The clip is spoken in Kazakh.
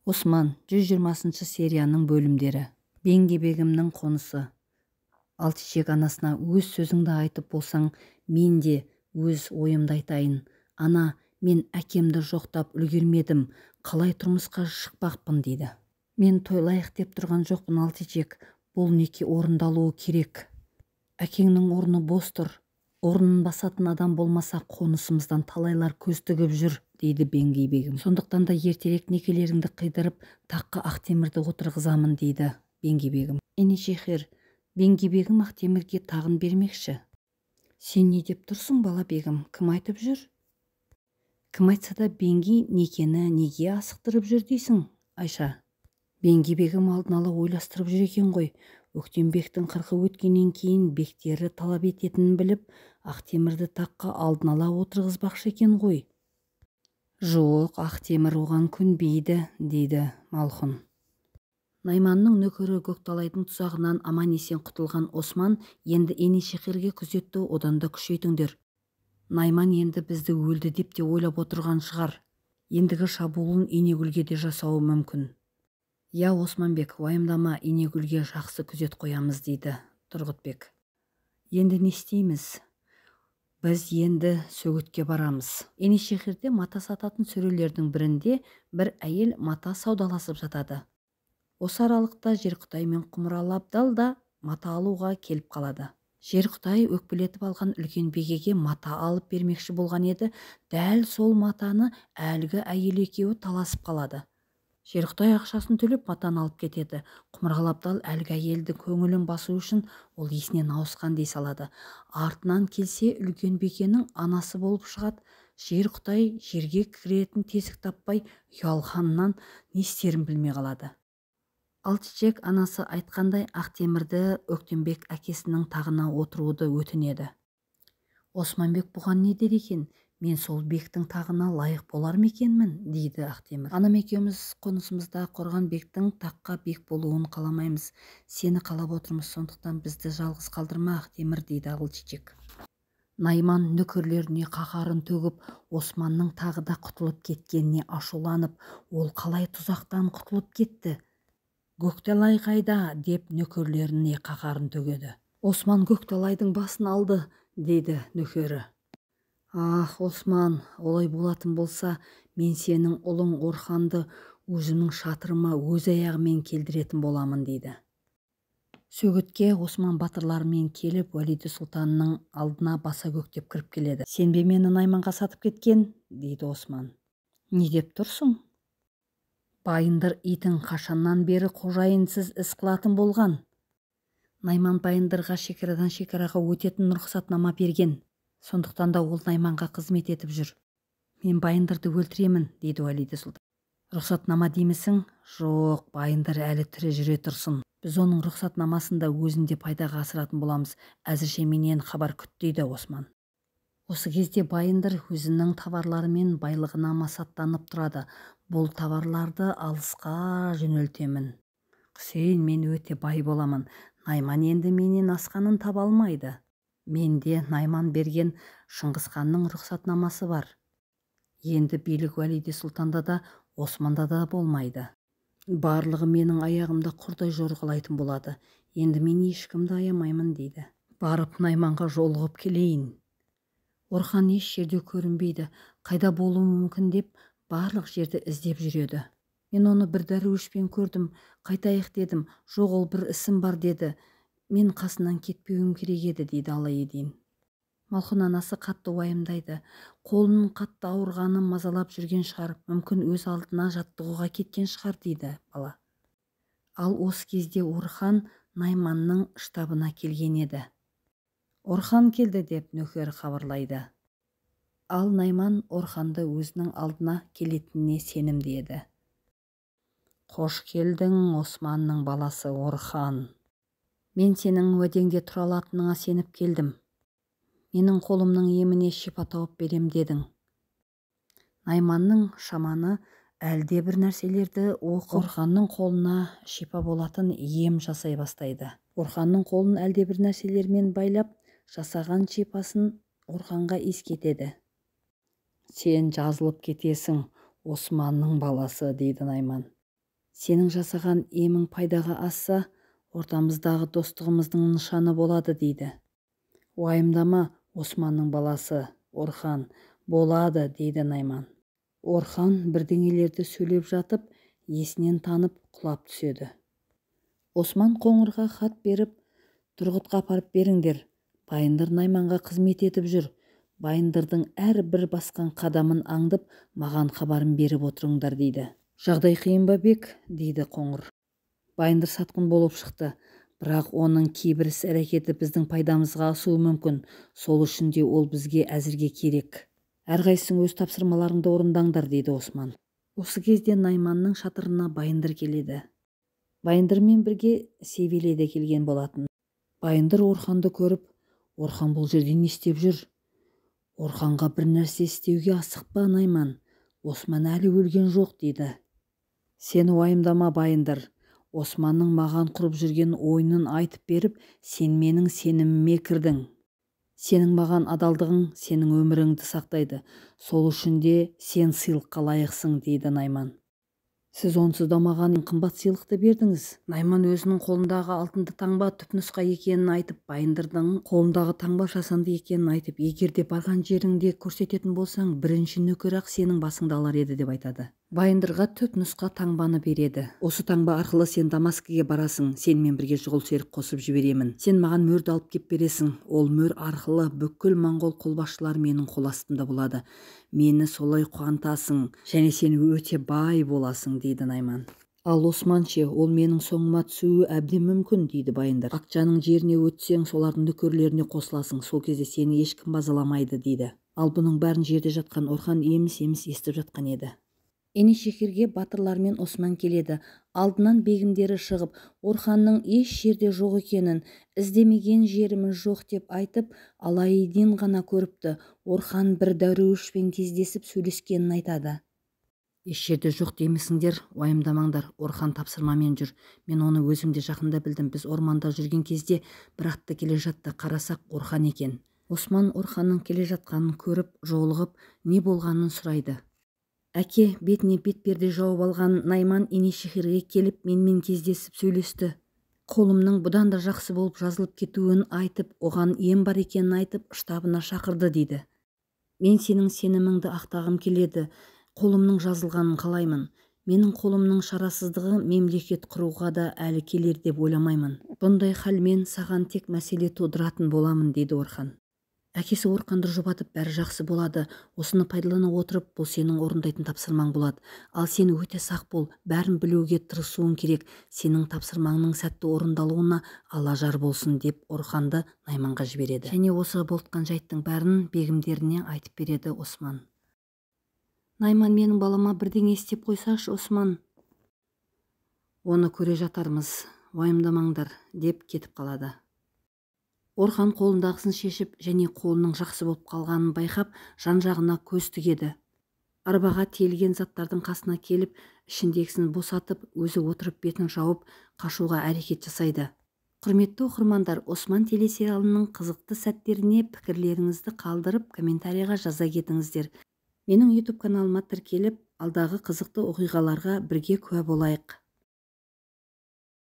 Осман 120 серияның бөлімдері. Бengibegimнің қонысы. Алтышек анасына: өз сөзіңді айтып болсаң, мен де өз ойымды айтайын. Ана, мен әкемді жоқтап үлгермедім, қалай тұрмысқа шықпақпын, дейді. Мен тойлайық деп тұрған жоқпын, Алтышек. Бұл неке орындалуы керек. Әкеңнің орны бос тұр. Орнын басатын адам болмаса, қонысымыздан талайлар көз тігіп жүр, дейді Бengibegim. Сондықтан да ертерек некелеріңді қидырып, таққа Ақтемірді отырғызамын, дейді Bengibegim. Енешехир, Bengibegim Ақтемірге тағын бермекші. Сен не деп тұрсың, бала бегім, кім айтып жүр? Кім айтса да, Бенги некені неге асықтырып жүр дейсің, Айша? Bengibegim алдын ала ойластырып жүр екен ғой. Өктембектің қырқы өткеннен кейін бектері талап ететінін біліп, Ақтемірді таққа алдын ала отырғызбақшы екен ғой. Жоқ, Ақтемір оған көнбейді, дейді Малхұн. Найманның нөкері Көкталайдың тұзағынан аман-есен құтылған Осман енді Енешехирге күзетті одан да күшейтіңдер. Найман енді бізді өлді деп те ойлап отырған шығар. Ендігі шабуылын Инегүлге де жасауы мүмкін. Я, Османбек, уайымдама, Инегүлге жақсы күзет қоямыз, дейді Тұрғытбек. Енді не істейміз? Біз енді Сөгітке барамыз. Енешехирде мата сататын сөрелердің бірінде бір әйел мата саудаласып жатады. Осы аралықта Жерқұтай мен Құмыралы Абдал да мата алуға келіп қалады. Жерқұтай өкпелетіп алған үлкен бегеге мата алып бермекші болған еді, дәл сол матаны әлгі әйел екеуі таласып қалады. Жерқұтай ақшасын төлеп матаны алып кетеді. Құмыралы Абдал әлгі әйелдің көңілін басу үшін ол есінен ауысқан дей салады. Артынан келсе үлкен бекенің анасы болып шығады. Жерқұтай жерге кіретін тесік таппай ұялғаннан не істерін білмей қалады. Алтышек анасы айтқандай Ақтемірді Өктембек әкесінің тағына отыруды өтінеді. Османбек бұған не дер екен? Мен сол бектің тағына лайық болар ма екенмін, дейді Ақтемір. Анам екеуміз қонысымызда қорған бектің таққа бек болуын қаламаймыз. Сені қалап отырмыз, сондықтан бізді жалғыз қалдырма, Ақтемір, дейді Алтышек. Найман нөкерлеріне қаһарын төгіп, Османның тағы да құтылып кеткеніне ашуланып, ол қалай тұзақтан құтылып кетті? Көкталай қайда, деп нөкерлеріне қаһарын төгеді. Осман Көкталайдың басын алды, дейді нөкері. Ах, Осман, олай болатын болса, мен сенің ұлың Орханды өзімнің шатырыма өз аяғымен келдіретін боламын, дейді. Сөгітке Осман батырларымен келіп, Уәлиді сұлтанның алдына баса көктеп кіріп келеді. Сен бе мені Найманға сатып кеткен, дейді Осман. Не деп тұрсың? Байындыр итің қашаннан бері қожайынсыз іс қылатын болған. Найман Байындырға шекарадан шекараға өтетін рұқсатнама берген. Сондықтан да ол Найманға қызмет етіп жүр. Мен Байындырды өлтіремін, дейді Уәлиді сұлтан. Рұқсатнама деймісің? Жоқ, Байындыр әлі тірі жүре тұрсын. Біз оның рұқсатнамасын да өзінде пайдаға асыратын боламыз. Әзірше менен хабар күт, дейді Осман. Осы кезде Байындыр өзінің товарларымен байлығына масаттанып тұрады. Бұл товарларды алысқа жөнелтемін. Құсейін, мен өте бай боламын. Найман енді менен асқанын таба алмайды. Менде Найман берген Шыңғысханның рұқсатнамасы бар. Енді билік Уәлиде сұлтанда да, Османда да болмайды. Барлығы менің аяғымда құрдай жорғалайтын болады. Енді мен ешкімді аямаймын, дейді. Барып Найманға жолығып келейін. Орхан еш жерде көрінбейді. Қайда болуы мүмкін деп барлық жерді іздеп жүреді. Мен оны бір дәруішпен көрдім. Қайтайық дедім. Жоқ, ол бір ісім бар деді. Мен қасынан кетпеуім керек еді, дейді Алайедин. Малхұн анасы қатты уайымдайды. Қолының қатты ауырғаны мазалап жүрген шығар, мүмкін өз алдына жаттығуға кеткен шығар, дейді бала. Ал осы кезде Орхан Найманның штабына келген еді. Орхан келді деп нөкер хабарлайды. Ал Найман Орханды өзінің алдына келетініне сенімді еді. Қош келдің, Османның баласы Орхан. Мен сенің уәдеңде тұра алатыныңа сеніп келдім. Менің қолымның еміне шипа тауып берем дедің. Найманның шаманы әлде бір нәрселерді оқып, Орханның қолына шипа болатын ем жасай бастайды. Орханның қолын әлде бір нәрселермен байлап, жасаған шипасын Орханға иіскетеді. Сен жазылып кетесің, Османның баласы, дейді Найман. Сенің жасаған емің пайдаға асса, ортамыздағы достығымыздың нышаны болады дейді. Уайымдама, Османның баласы, Орхан, болады дейді Найман. Орхан бірдеңелерді сөйлеп жатып, есінен танып құлап түседі. Осман Қоңырға хат беріп, Тұрғытқа апарып беріңдер. Байындыр Найманға қызмет етіп жүр. Байындырдың әр бір басқан қадамын аңдып, маған хабарын беріп отырыңдар дейді. Жағдай қиын ба, бек? Дейді Қоңыр. Байындыр сатқын болып шықты. Бірақ оның кейбір іс-әрекеті біздің пайдамызға асуы мүмкін. Сол үшін де ол бізге әзірге керек. Әрқайсың өз тапсырмаларыңды орындаңдар, дейді Осман. Осы кезде Найманның шатырына Байындыр келеді. Байындырмен бірге Севиле де келген болатын. Байындыр Орханды көріп, Орхан бұл жерде не істеп жүр? Орханға бір нәрсе істеуге асықпа, Найман. Осман әлі өлген жоқ, дейді. Сен уайымдама, Байындыр. Османның маған құрып жүрген ойынын айтып беріп, сен менің сеніміме кірдің. Сенің маған адалдығың сенің өміріңді сақтайды. Сол үшін де сен сыйлыққа лайықсың, дейді Найман. Сіз онсыз да маған қымбат сыйлықты бердіңіз. Найман өзінің қолындағы алтынды таңба түпнұсқа екенін айтып, Байындырдың қолындағы таңба жасанды екенін айтып, егер де барған жеріңде көрсететін болсаң, бірінші нөкер-ақ сенің басыңды алар еді деп айтады. Байындырға түпнұсқа таңбаны береді. Осы таңба арқылы сен Дамаскіге барасың, сенімен бірге жол серік қосып жіберемін. Сен маған мөрді алып кеп бересің. Ол мөр арқылы бүкіл моңғол қолбасшылары менің қол астымда болады. Мені солай қуантасың, және сен өте бай боласың, дейді Найман. Ал Осман ше, ол менің соңыма түсуі әбден мүмкін, дейді Байындыр. Акчаның жеріне өтсең, солардың нөкерлеріне қосыласың, сол кезде сені ешкім мазаламайды, дейді. Ал бұның бәрін жерде жатқан Орхан еміс-еміс естіп жатқан еді. Енешехирге батырлармен Осман келеді. Алдынан бегімдері шығып, Орханның еш жерде жоқ екенін, іздемеген жеріміз жоқ деп айтып, Алаидин ғана көріпті. Орхан бір дәруішпен кездесіп сөйлескенін айтады. Еш жерде жоқ деймісіңдер, уайымдамаңдар, Орхан тапсырмамен жүр. Мен оны өзім де жақында білдім. Біз орманда жүрген кезде бір атты келе жатты, қарасақ Орхан екен. Осман Орханның келе жатқанын көріп, жолығып, не болғанын сұрайды. Әке, бетіне бет перде жауып алған Найман Енешехирге келіп, менімен кездесіп сөйлесті. Қолымның бұдан да жақсы болып жазылып кетуін айтып, оған ем бар екенін айтып, штабына шақырды дейді. Мен сенің сеніміңді ақтағым келеді, қолымның жазылғанын қалаймын. Менің қолымның шарасыздығы мемлекет құруға да әлі келер деп ойламаймын. Бұндай халмен саған тек мәселе тудыратын боламын, дейді Орхан. Әкесі Орханды жұбатып, бәрі жақсы болады. Осыны пайдалана отырып, бұл сенің орындайтын тапсырмаң болады. Ал сен өте сақ бол, бәрін білуге тырысуың керек. Сенің тапсырмаңның сәтті орындалуына Алла жар болсын, деп Орханды Найманға жібереді. Және осы болтқан жайттың бәрін бегімдеріне айтып береді Осман. Найман, менің балама бірдеңе істеп қойсашы, Осман. Оны көре жатармыз, уайымдамаңдар, деп кетіп қалады. Орхан қолындағысын шешіп, және қолының жақсы болып қалғанын байқап, жан-жағына көз тігеді. Арбаға тиелген заттардың қасына келіп, ішіндегісін босатып, өзі отырып бетін жауып, қашуға әрекет жасайды. Құрметті оқырмандар, Осман телесериалының қызықты сәттеріне пікірлеріңізді қалдырып, комментарийға жаза кетіңіздер. Менің YouTube каналыма тіркеліп, алдағы қызықты оқиғаларға бірге куә болайық.